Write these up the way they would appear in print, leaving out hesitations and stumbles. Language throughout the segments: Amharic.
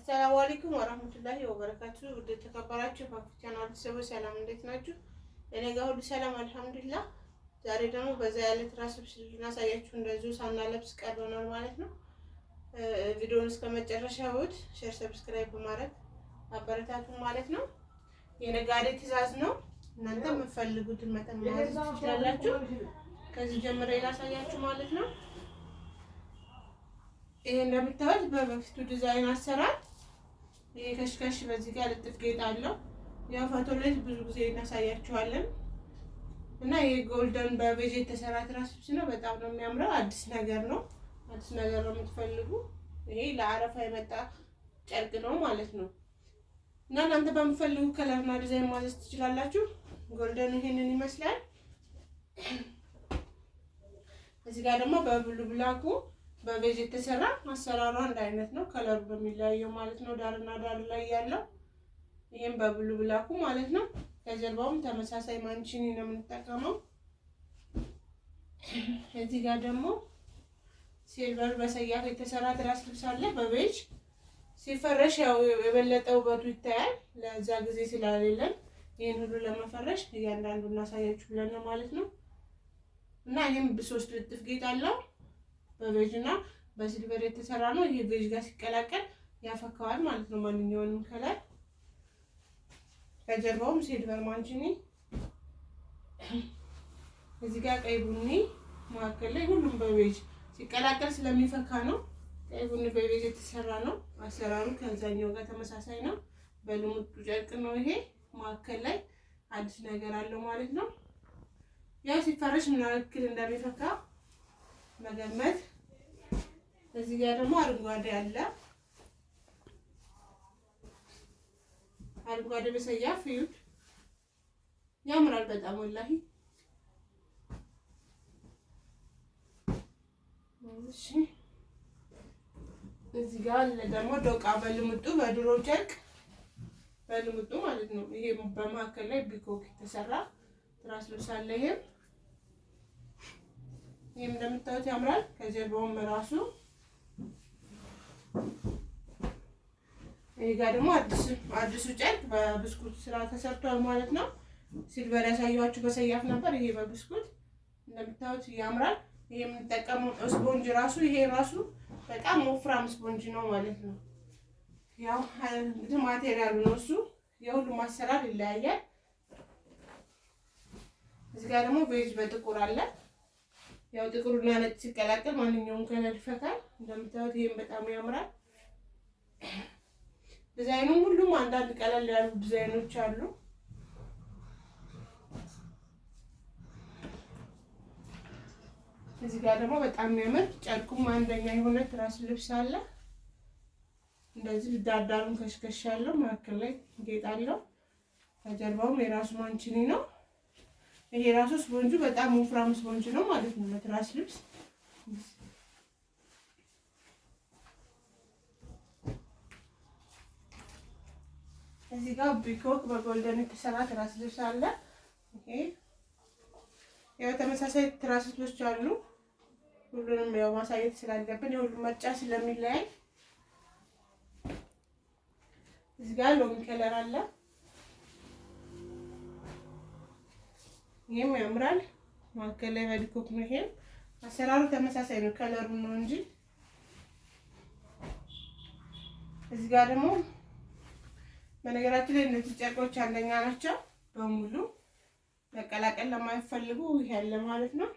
السلام عليكم ورحمة الله وبركاته። ውድ የተከበራችሁ ፓኪስታን ቤተሰቦች ሰላም፣ እንዴት ናችሁ? እኔ ጋር ሁሉ ሰላም الحمد لله። ዛሬ ደግሞ በዛ ያለ ትራስ ልብስ ልናሳያችሁ እንደዚሁ ሳናለብስ ቀርበናል ማለት ነው። ቪዲዮውን እስከ መጨረሻው share፣ subscribe በማድረግ አበረታቱ ማለት ነው። የነጋዴ ትዕዛዝ ነው። እናንተ የምትፈልጉትን መጠን ማዘዝ ትችላላችሁ። ከዚህ ጀምሬ ላሳያችሁ ማለት ነው። ይሄ እንደምታዩት በበፊቱ ዲዛይን አሰራር ይሄ ከሽከሽ በዚህ ጋር ልጥፍ ጌጥ አለው። ያው ፎቶ ላይ ብዙ ጊዜ እናሳያችኋለን። እና ይሄ golden በ beige የተሰራ ትራስ ልብስ ነው። በጣም ነው የሚያምረው። አዲስ ነገር ነው። አዲስ ነገር ነው የምትፈልጉ ይሄ ለአረፋ የመጣ ጨርቅ ነው ማለት ነው። እና እናንተ በምትፈልጉ color ና ዲዛይን ማዘዝ ትችላላችሁ። golden ኡ ይሄንን ይመስላል። እዚህ ጋር ደግሞ በ blue black ኡ በ beige የተሰራ አሰራሩ አንድ አይነት ነው። color ኡ በሚለያየው ማለት ነው። ዳርና ዳር ላይ ያለው ይሄም በ blue black ኡ ማለት ነው። ከጀርባውም ተመሳሳይ ማንቺኒ ነው የምንጠቀመው። እዚህ ጋር ደግሞ silver በሰያፍ የተሰራ ትራስ ልብስ አለ በ beige ሲፈረሽ ያው የበለጠ ውበቱ ይታያል። ለዛ ጊዜ ስላሌለን ይህን ሁሉ ለመፈረሽ እያንዳንዱ እናሳያችሁ ብለን ነው ማለት ነው። እና ይህም ሶስት ልጥፍ ጌጥ አለው በ beige እና በ silver የተሰራ ነው። ይሄ beige ጋር ሲቀላቀል ያፈካዋል ማለት ነው ማንኛውንም color። ከጀርባውም silver ማንቺኒ፣ እዚህ ጋር ቀይ ቡኒ መካከል ላይ ሁሉም በ beige ሲቀላቀል ስለሚፈካ ነው። ቀይ ቡኒ በ beige የተሰራ ነው። አሰራሩ ከዛኛው ጋር ተመሳሳይ ነው። በልሙጡ ጨርቅ ነው ይሄ። መካከል ላይ አዲስ ነገር አለው ማለት ነው። ያው ሲፈረሽ ምን ያክል እንደሚፈካ መገመት። እዚህ ጋር ደግሞ አረንጓዴ አለ። አረንጓዴ በሰያፍ እዩት፣ ያምራል በጣም ወላሂ። እሺ እዚህ ጋር አለ ደግሞ ዶቃ በልሙጡ በድሮ ጨርቅ በልሙጡ ማለት ነው። ይሄ በመካከል ላይ peacock የተሰራ ትራስ ልብስ አለ። ይሄም እንደምታዩት ያምራል። ከጀርባውም ራሱ ይሄ ጋር ደግሞ አዲሱ ጨርቅ በብስኩት ስራ ተሰርቷል ማለት ነው። silver ያሳየኋችሁ በሰያፍ ነበር። ይሄ በብስኩት እንደምታዩት ያምራል። ይሄ የምንጠቀመው ስፖንጅ ራሱ ይሄ ራሱ በጣም ወፍራም ስፖንጅ ነው ማለት ነው። ያው እንግዲህ material ኡ ነው እሱ። የሁሉም አሰራር ይለያያል። እዚህ ጋር ደግሞ beige በጥቁር አለ። ያው ጥቁርና ነጭ ሲቀላቀል ማንኛውም color ይፈካል። እንደምታዩት ይሄም በጣም ያምራል። ዲዛይኑም ሁሉም አንዳንድ ቀለል ያሉ ዲዛይኖች አሉ። እዚህ ጋር ደግሞ በጣም የሚያምር ጨርቁም አንደኛ የሆነ ትራስ ልብስ አለ። እንደዚህ ዳርዳሩን ከሽከሽ ያለው መካከል ላይ ጌጥ አለው። ከጀርባውም የራሱ ማንችኒ ነው። ይሄ ራሱ ስፖንጁ በጣም ወፍራም ስፖንጅ ነው ማለት ነው ለትራስ ልብስ። እዚህ ጋር peacock በ golden የተሰራ ትራስ ልብስ አለ። ይሄ ያው ተመሳሳይ ትራስ ልብሶች አሉ። ሁሉንም ያው ማሳየት ስላለብን የሁሉም ምርጫ ስለሚለያይ እዚህ ጋር ሎሚ color አለ። ይሄም ያምራል። መካከል ላይ በ peacock ነው። ይሄም አሰራሩ ተመሳሳይ ነው፣ color ኡ ነው እንጂ። እዚህ ጋር ደግሞ በነገራችን ላይ እነዚህ ጨርቆች አንደኛ ናቸው በሙሉ መቀላቀል ለማይፈልጉ ይሄ ያለ ማለት ነው።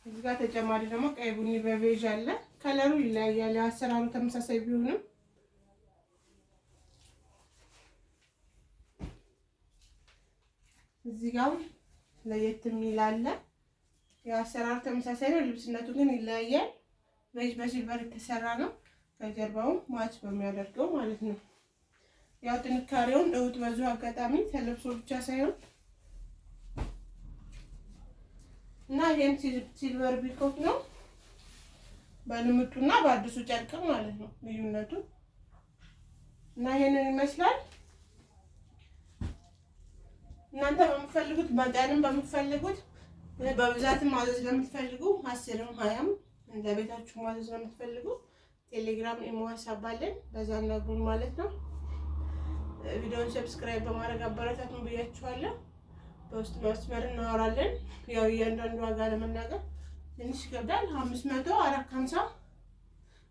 እዚህ ጋር ተጨማሪ ደግሞ ቀይ ቡኒ በ beige አለ። color ኡ ይለያያል፣ አሰራሩ ተመሳሳይ ቢሆንም እዚህ ጋር ለየት የሚል አለ። የአሰራሩ ተመሳሳይ ነው፣ ልብስነቱ ግን ይለያያል። beige በ silver የተሰራ ነው። ከጀርባውም match በሚያደርገው ማለት ነው። ያው ጥንካሬውን እውት በዚሁ አጋጣሚ ተለብሶ ብቻ ሳይሆን እና ይሄም silver peacock ነው በልምጡና በአዲሱ ጨርቅ ማለት ነው ልዩነቱ። እና ይሄንን ይመስላል። እናንተ በምትፈልጉት መጠንም በምትፈልጉት በብዛትም ማዘዝ ለምትፈልጉ 10ም 20ም እንደ ቤታችሁ ማዘዝ ነው የምትፈልጉ ቴሌግራም፣ ኢሞ፣ ዋትስአፕ አለን። በዛ እናግሩን ማለት ነው። ቪዲዮን subscribe በማድረግ አበረታቱን ብያችኋለሁ። በውስጥ መስመር እናወራለን። ያው እያንዳንዱ ዋጋ ለመናገር ትንሽ ይከብዳል። 500፣ 450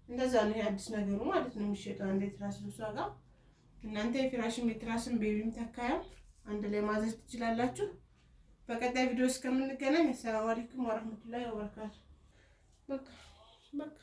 እንደዛ ነው የአዲስ ነገሩ ማለት ነው የሚሸጠው አንድ የትራስ ልብስ ዋጋ። እናንተ የፍራሽም የትራስም baby ም ተካያም አንድ ላይ ማዘዝ ትችላላችሁ። በቀጣይ ቪዲዮ እስከምንገናኝ አሰላሙ አለይኩም ወረህመቱላሂ ወበረካቱ። በቃ በቃ።